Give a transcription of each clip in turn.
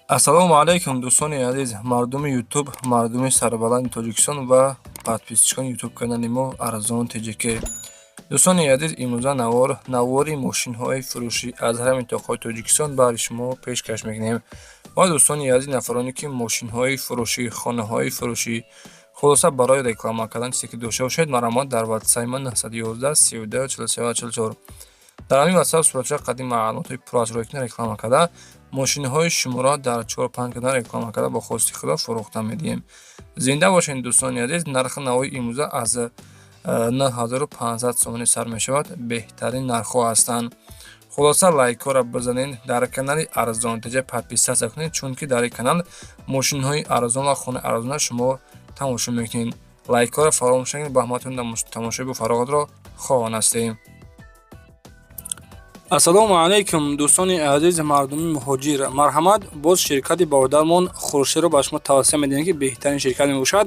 Ассалому алайкум, дӯстони азиз, мардуми Ютуб, мардуми сарбаланди Тоҷикистон ва подписчикони Ютуб канали мо Арзон ТЖК. Дӯстони азиз, имрӯза навор навори мошинҳои фурӯшӣ аз ҳар минтақаҳои Тоҷикистон баҳри шумо пешкаш мекунем. Ва дӯстони азиз, нафароне ки мошинҳои фурӯшӣ, хонаҳои фурӯшӣ, хулоса, барои реклама кардан чизе ки дошта бошед, марҳамат, дар ватсапи ман 911 32 43 44, дар ҳамин ватсап суратча қадим маълумотҳои пурра кунед, реклама карда, мошинҳои шуморо дар 4-5 канал реклама карда, бо хости худо фурӯхта медиҳем. Зинда бошед, дӯстони азиз. Нархи навои имрӯза аз 9500 сомонӣ сар мешавад, беҳтарин нархҳо ҳастанд. Хулоса, лайкҳоро бизанед, дар канали Арзон ТЖ подписаться кунед, чунки дар ин канал мошинҳои арзон ва хонаи арзона шумо тамошо мекунед. Лайкҳоро фаромӯш накунед. Ба ҳаматон тамошои бофароғатро хоҳон ҳастем. Ассалому алайкум, дӯстони азиз, мардуми муҳоҷир. Марҳамат, боз ширкати бародармон Хуршедро ба шумо тавсия медиҳем, ки беҳтарин ширкат мебошад,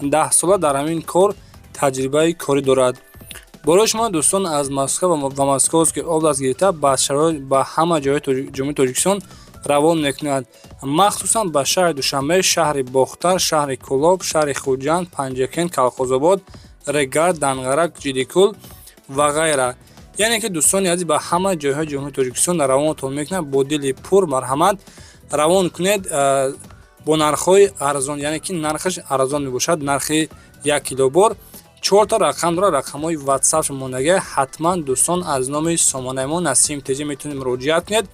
10 сола дар ҳамин кор таҷрибаи корӣ дорад. Барои шумо, дӯстон, аз Москва ва Московский область гирифта ба ҳама ҷойҳои Ҷумҳурии Тоҷикистон равон мекунад, махсусан ба шаҳри Душанбе, шаҳри Бохтар, шаҳри Кӯлоб, шаҳри Хуҷанд, Панҷакент, Калхозобод, Регар, Данғара, Ҷидикул ва ғайра. Яъне ки, дӯстони азиз, ба ҳама ҷойҳои Ҷумҳурии Тоҷикистон равонатон мекунад. Бо дили пур марҳамат равон кунед, бо нархҳои арзон, яъне ки нархаш арзон мебошад. Нархи 1 кило бор чорта рақам дорад, рақамҳои ватсап мондага. Ҳатман, дӯстон, аз номи сомонаи мо Насим ТЖ метавонед муроҷиат кунед,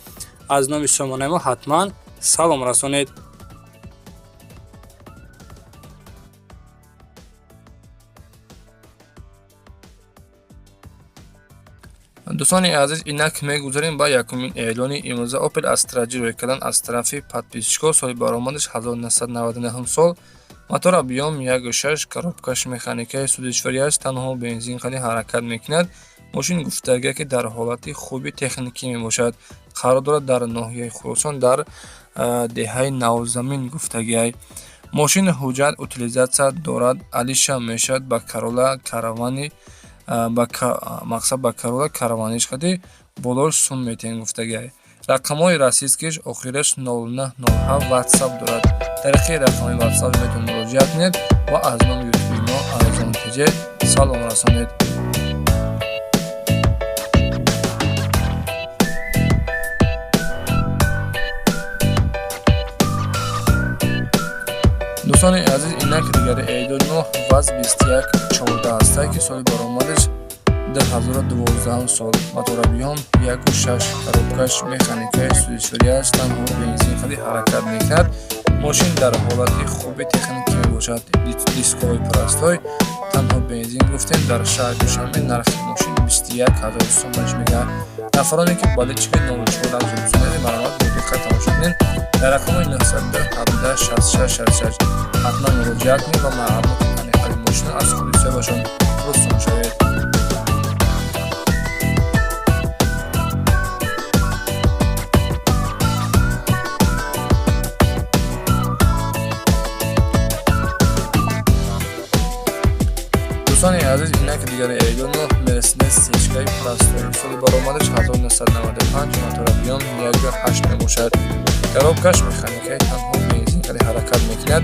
аз номи сомонаи мо ҳатман салом расонед. Дӯстони азиз, инак мегузарем ба якумин эълони имрӯза. Опел Астра Ҷи рӯй кардан аз тарафи подписчикҳо, соли баромадаш 1999 сол, мотор объём 1,6, коробкаш механикаи сӯзишворӣ аст, танҳо бензин қади ҳаракат мекунад. Мошин гуфтагия, ки дар ҳолати хуби техникӣ мебошад, қарор дорад дар ноҳияи Хуросон, дар деҳаи Навзамин гуфтагиай. Мошин ҳуҷҷат утилизация дорад, алиша мешавад ба Карола каравани, мақсад, ба Карола караваниш қади болош сум метиҳем гуфтагиай. Рақамҳои российскиш охираш 0907 ватсап дорад. Тариқи рақами ватсап метавонед муроҷиат кунед ва аз номи ютуби мо Арзон ТЖ салом расонед. Дӯстони азиз, инак дигари эълони мо ВАЗ 2114 ҳастае, ки соли баромадаш 2012 сол, мотор объём 1,6, коробкаш механикаи сӯзишворӣ аст, танҳо бензин қади ҳаракат мекунад. Мошин дар ҳолати хуби техникӣ мебошад, дисковый простой, танҳо бензин гуфтем. Дар шаҳри Душанбе нархи мошин 21 000 сомониш мегардад. Нафароне ки баллончикаи 04 марҳамат, бо диққат тамошо кунед, дар рақамҳои 917 66 66 ҳатман муроҷиат кунед ва маълумоти аниқари мошинро аз худи соҳибашон пурсон шавед. Дӯстони азиз, инак дигари эълоно Мерседес сечкаи простой, соли баромадаш 1995, мотор объём 1,8 мебошад, коробкаш механикаи, танҳо бензин қади ҳаракат мекунад.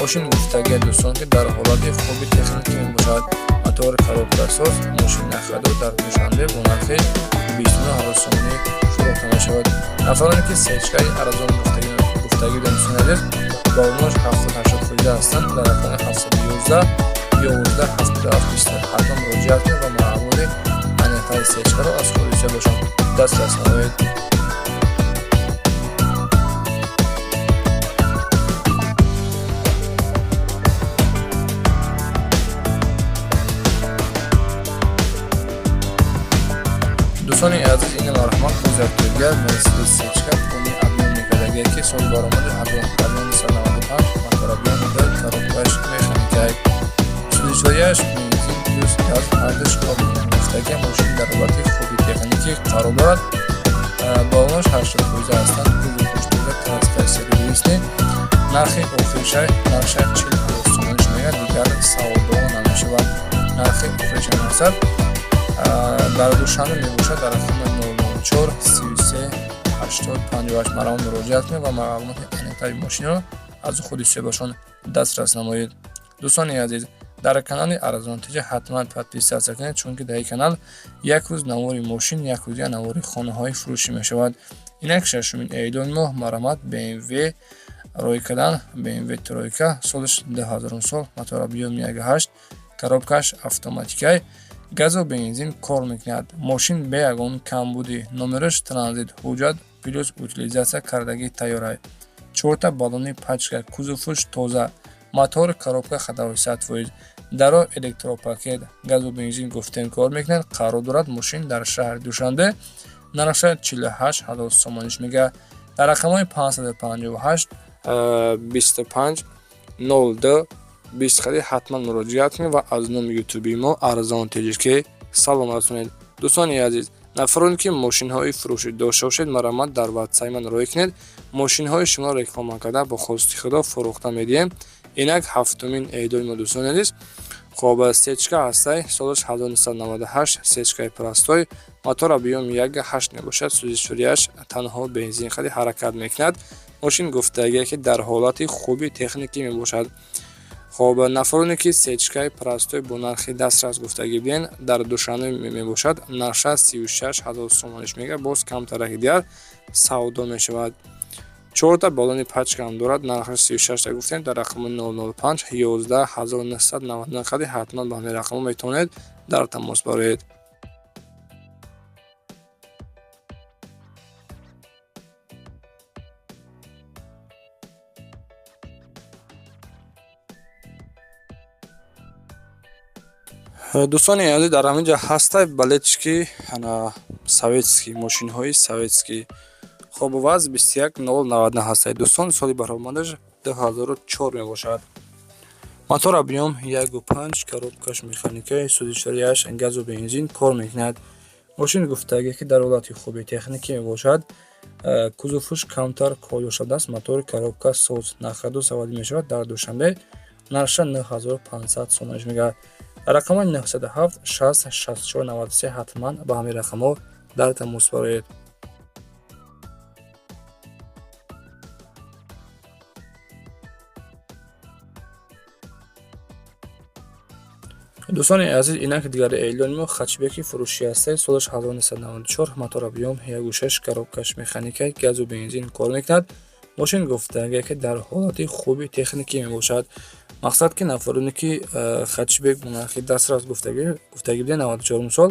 Мошин гуфтагия, дӯстон, ки дар ҳолати хуби техникӣ мебошад, мотор, коробкасоз, мошин на ходу, дар Душанбе бо нархи 29 000 сомонӣ фурӯхта мешавад. Нафароне ки сечкаи арзон гуфтагӣ, дӯстони азиз, баллонаш 70-80 фоиза ҳастанд, дар рақами 711 11 77 20 ҳатман муроҷиат кунед ва маълумоти аниқтари сечкаро аз худи соҳибашон дастрас намоед. Дӯстони азиз, ина марҳамат, боз яктоигар Мерседес сечка полный объём мекардагие, ки соли баромади 1995, мотор объём 2, коробкаш механикай, сӯзишвориаш бензин плюс газ ҳардуш кор мекунад. Гуфтагия, мошин дар ҳолати хуби техникӣ қарор дорад, баллонаш 80 фоиза ҳастанд, кузов пуштоза, краскаи сервисный. Нархи охириша нархша 40 000 сомониш мегардад, дигар савдо намешавад. Нархи охириша мақсад дар Душанбе мебошад, дар рақами 004 33 80 58 марҳамат, муроҷиат кунед ва маълумоти аниқтари аниқтари мошинро аз худи соҳибашон дастрас намоед. Дӯстони азиз, дар канали Арзон ТЖ ҳатман подписаться кунед, чунки дар ин канал як рӯз навори мошин, як рӯз як навори хонаҳои фурӯшӣ мешавад. Инак шашумин эълони мо, марҳамат, BMW рой кардан, BMW тройка, солаш 2000 сол, мотор объём 1.8, коробкаш автоматикай, газу бензин кор мекунад. Мошин бе ягон камбудӣ, номераш транзит, ҳуҷҷат плюс утилизация кардагӣ тайёрай. Чорта баллони пачка, кузовш тоза, мотор, коробка ходовой 100%, даро электропакет, газу бензин гуфтем кор мекунад. Қарор дорад мошин дар шаҳри Душанбе, нархша 48 ҳазор сомониш мега. Дар рақамҳои 558 25 02 20 хари ҳатман муроҷиат кунед ва аз номи ютуби мо Арзон Теҷикӣ салом расонед. Дӯстони азиз, нафароне ки мошинҳои фурӯшӣ дошта бошед, марҳамат, дар ватсаи ман рой кунед. Мошинҳои шуморо реклама карда, бо хости Худо фурӯхта медиҳем. Инак ҳафтумин эъдои мо, дӯстони азиз. Хоб, сечка ҳастай, солаш 1998, сечкаи простой, мотор объём 1.8 мебошад, сӯзишворияш танҳо бензин хари ҳаракат мекунад. Мошин гуфтагие ки дар ҳолати хуби техникӣ мебошад. Хоб, нафароне ки сечкаи простой бо нархи дастрас гуфтагӣ биен, дар Душанбе мебошад, нархша 36 ҳазор сомониш мега, боз камтараки дигар савдо мешавад. Чорта баллони пачкаам дорад, нархаш 36 гуфтем. Дар рақами 005 11 1999 хади ҳатман ба ҳамин рақамҳо метавонед дар тамос бароед. Дӯстони азиз, дар ҳамин ҷо ҳастай балетчики советский, мошинҳои советский. Хоб, ВАЗ 21099 ҳастай, дӯстон, соли баромадаш 2004 мебошад. Мотор объём 1.5, коробкаш механикаи, сӯзишворияш газу бензин кор мекунад. Мошин гуфтагӣ ки дар ҳолати хуби техникӣ мебошад, кузовш камтар кор шудааст, мотори, коробка соз, нархаду савдо мешавад дар Душанбе, нархша 9500 сомониш мегардад. Рақамҳои 907 60 64 93 ҳатман ба ҳамин рақамҳо дар тамос бароед. Дӯстони азиз, инак дигари эълони мо, хэтчбеки фурӯшӣ ҳастед, солаш 1994, мотор объём 1.6, коробкаш механика, газу бензин кор мекунад. Мошин гуфтагие ки дар ҳолати хуби техникӣ мебошад. Мақсад ки нафароне ки хэтчбек бо нархи дастрас гуфтагӣ биде, 94 сол,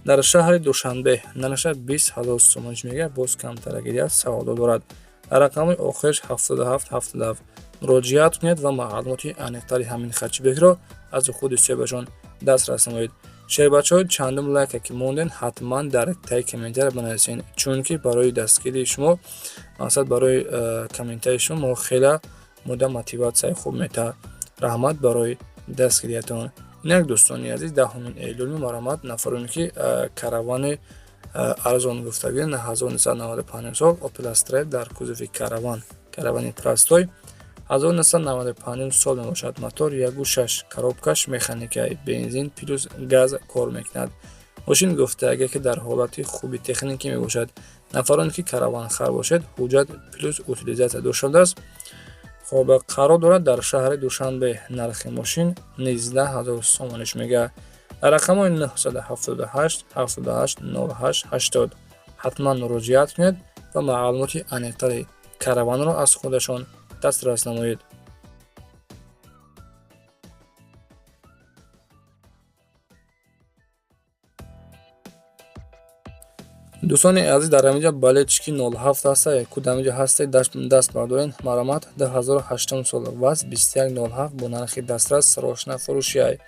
дар шаҳри Душанбе, нархша 20 ҳазор сомониш мега, боз камтараки дигар савдо дорад. Дар рақамҳои охираш 77 77 муроҷиат кунед ва маълумоти аниқтари ҳамин хэтчбекро аз худи соҳибашон дастрас намоед. Шербачаҳои, чандум лайка ки монден, ҳатман дар таи комментария банависед, чунки барои дастгирии шумо, мақсад барои комментарии шумо мо хеле мудда мотиватсияи хуб метаҳад. Раҳмат барои дастгириятон. Инак, дӯстони азиз, даҳумин эълони, марҳамат, нафароне ки каравани арзон гуфтагӣ, 1995 сол, Опел Астра дар кузови караван, каравани простой, 1995 сол мебошад, мотор 1.6, коробкаш механикаи, бензин плюс газ кор мекунад. Мошин гуфтагие ки дар ҳолати хуби техникӣ мебошад. Нафароне ки караванхар бошед, ҳуҷҷат плюс утилизация доштааст. Хоб, қарор дорад дар шаҳри Душанбе, нархи мошин 19 ҳазор сомониш мега. Дар рақамҳои 978 78 08 80 ҳатман муроҷиат кунед ва маълумоти аниқтари караванро аз худашон дастрас намоед. Дӯстони азиз, дар ҳаминҷо балетчики 07 ҳаста, яку дар ҳаминҷо ҳасте, даст бардорен. Марҳамат, 2008 сол, ВАЗ 2107 бо нархи дастрас, срочно фурӯшиай.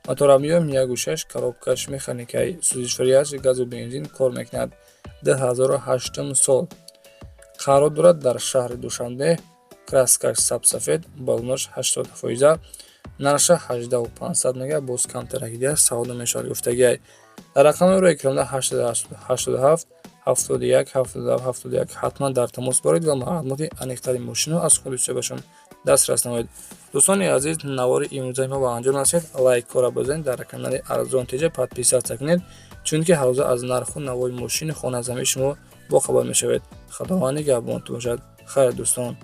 Мотор объём 1.6, коробкаш механикаи, сӯзишворияш газу бензин кор мекунад. 2008 сол, қарор дорад дар шаҳри Душанбе, краскаш сабсафед, баллонаш 80%, нархша 18 500 мега, боз камтараки дигар савдо мешавад гуфтагиай. Дар рақамҳои рӯи экранда 87 71 77 71 ҳатман дар тамос бароед ва маълумоти аниқтари мошинро аз худи соҳибашон дастрас намоед. Дӯстони азиз, навори имрӯзаи мо ба анҷом расид. Лайкҳоро бизанед, дар канали Арзон ТЖ подписаться кунед, чунки ҳаррӯза аз нарху навои мошини хоназамии шумо бохабар мешавед. Худованд нигаҳбонтон бошад. Хайр, дӯстон.